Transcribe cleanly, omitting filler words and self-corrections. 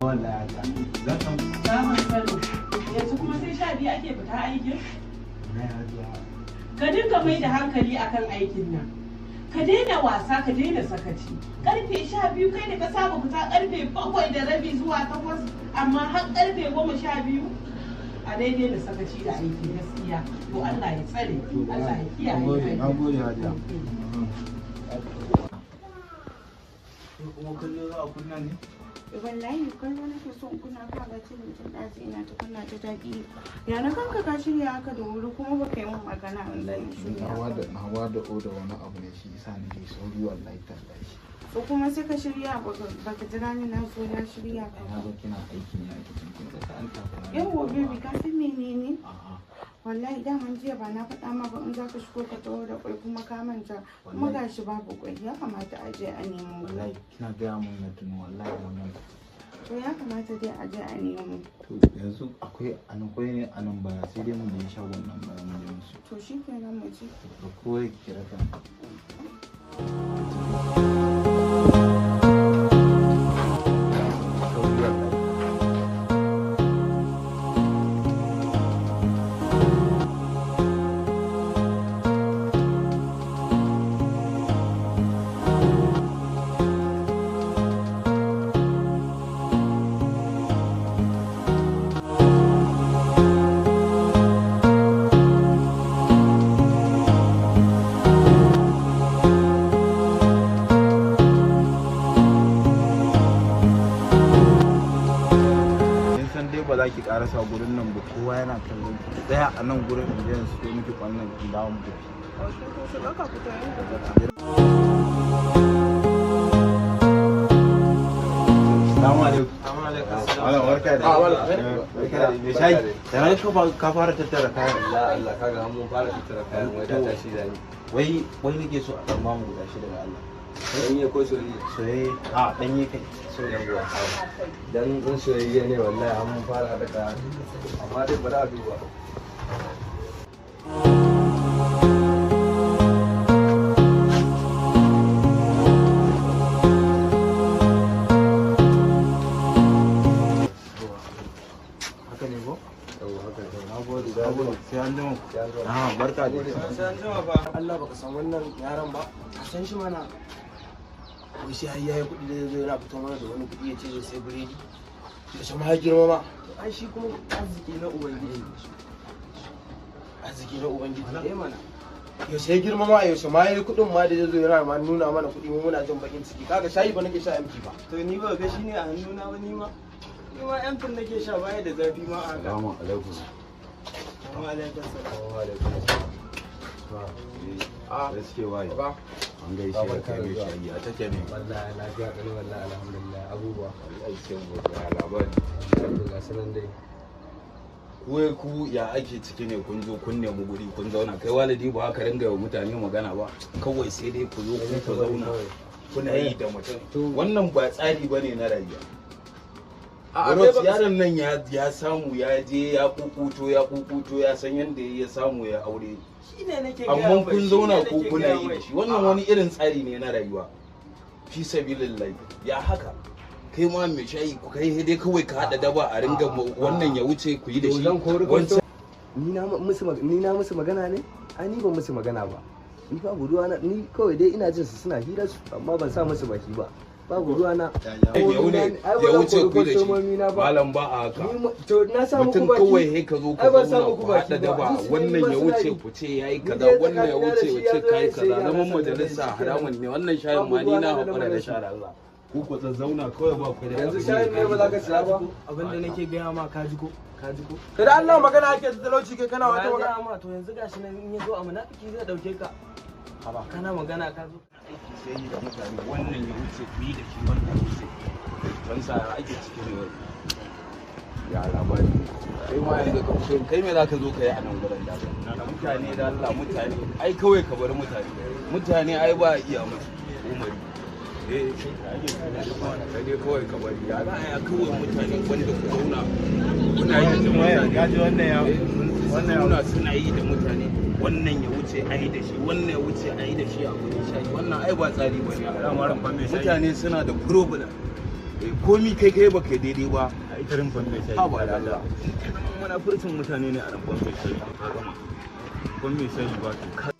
Wallahi hajiya. Zan san Sabon salo. Yanzu kuma sai 12 ake fita aikin? Wallahi hajiya. Ka dinga mai da hankali akan aikin nan. Ka daina wasa, ka daina sakaci. Karfe 12, kai da ka saba fita karfe 7:30 zuwa 8, amma har karfe 12 a daidai da sakaci da aiki gaskiya. To Allah ya tsare, Allah ya kiyaye. Nagode, nagode hajiya. Kuma kallo za a kunna ne? Wallahi kallo nake so in kunna, ka ga cin mutum ɗazu ina ta kunna ta taƙi. Ya na kanka ka shirya haka da wuri kuma baka yi min magana in zan shirya Na ba. na wada oda wani abu ne, shi yasa nake sauri wallahi tallahi. Ko kuma sai ka shirya baka jira ni na zo na shirya ka Na ba. ga kina aiki ne a kicin, kin ga ka an takura ni. Yawwa baby, ka san menene? A'a. Wallahi daman jiya ba na faɗa ma ba, in za ka shigo ka taho da kwai, kuma ka manta. Kuma Wallahi. gashi babu kwai, ya kamata a je a nemo. Wallahi kina gaya mun na tuno, wallahi na manta. To ya kamata dai a je a nemo. To yanzu akwai anan kwai ne anan baya, sai dai mu je shagon nan baya mu je musu. To shikenan, mu je. Da kowa ki kira kan. Sauri wallahi. Kin san dai ba za ki karasa gurin nan ba, kowa yana kallon ki. Tsaya a nan gurin in je in siyo miki kwannan, in dawo mu tafi. Ok, to su ɗauka fito yin gaba. Assalamu alaikum. Malam, barka da. Barka da. Me shayi? Da na ga ka fara tattara kayan. Allah Allah, kaga mun fara tattara kayan, wai da tashi da ni. Wai nake so a dan bamu guda shida da Allah. Danye ko soyayye? Soyayye. A danye kai. Yawwa. Dan in soyayye ne, wallahi an mun fara da kaya. Amma dai bari a duba. Haka ne ko? Yawwa, haka ne. Na gode, na gode. Sai an jima. Ah, barka da. Sai an jima fa. Allah, baka san wannan yaron ba, ka san shi mana. Wai sai har yayi kuɗi da zai zo yana fito mana da wani kuɗi ya ce zai sai biredi da shi ma ya girma ma. To ai shi kuma arziki na ubangiji. Arziki na ubangiji. Eh mana. Yaushe ya girma ma, yaushe ma yayi kuɗin ma da zai zo yana ma nuna mana kuɗi, mu muna jin bakin ciki? Kaga shayi ba nake sha empty ba. To ni ba ga shi ne a hannuna ba, ni ma. Ni ma yan fin nake sha, baya da zafi ma a haka. Assalamu alaikum. Wa alaikum salam. Wa alaikum assalam. A Gaske waye. ba. An gaishe da kai mai shayi. A take ne. Wallahi lafiya kalau, wallahi alhamdulillah, abubuwa. Wallahi sai mu ga labari. Alhamdulillah, sanan dai. Wai ku ya ake ciki ne? Kun zo kun nemi guri kun zauna, kai walidi ba ka ringa wa mutane magana ba, kawai sai dai ku zo ku zauna kuna yi da mutum. Wannan ba tsari bane na rayuwa. A Bros, yaron nan ya samu ya je ya kukuto ya kukuto, ya san yanda ya samu ya aure, Shi ne nake gaya amma mai, kun shi zauna ne ko nake kuna gaya yi da mai. shi. Wannan wani irin tsari ne na rayuwa fi sabilillahi? Ya haka kai ma mai shayi, ku kai dai kawai ka hada daba a ringa wannan ya wuce ku yi da To shi zan kori wancan. Ni na musu magana ne? Ai ni ban musu magana ba. Ni babu ruwa na, ni kawai dai ina jin su suna hira su, amma ban sa musu baki ba. Babu ruwa na. Ya wuce ya wuce ku yi da shi. Malam, ba a haka. To na sa muku Mutum baki. kawai he ka zo Ai ka ban sa zauna muku ku baki haɗa ba. daba, Su su wannan ne ya ma wuce suna yi. ku ce yayi Ni kaza, dai wannan ya tsakanina da wuce shi ku ya ce zo kai ya ce kaza. ya Zaman rasa majalisa da shi haramun ne wannan shayin Babu ma ni ruwa na na da haƙura da lamarin shara Allah. Ku ku zazzauna kawai, ba ku da Yanzu abin yi. shayin ne ba za ka siya ba? Abin da nake gaya ma, ka ji ko? Ka ji ko? Kada Allah, magana ake ta talauci, kai kana wata Na magana. gaya ma, to yanzu gashi nan in ya zo a munafiki zai dauke ka. Kana magana ka zo. Aiki sai yi da mutane, wannan ya wuce ku yi da shi, wannan ya wuce. Ban sa ake cikin ne ya labari. Kai ma yanzu ka fito, kai me za ka zo ka yi a nan gurin da Allah? Mutane da Allah, mutane ai kawai ka bar mutane, mutane ai ba a iya musu umari. Eh, kai dai kawai ka bari, ya za a yi kawai mutane wanda ku zauna kuna yi da mutane. Ya ji wannan ya Wannan suna suna yi da mutane, wannan ya wuce a yi da shi, wannan ya wuce a yi da shi a gurin shayi. Wannan ai ba tsari ba ne. Mutane suna da problem. Eh, komi kai kai ba kai daidai ba. A ita rumfan mai shayi. Ha ba da Allah. Munafurcin mutane ne a rumfan mai shayi. Ka gama. Rumfan mai shayi ba to ka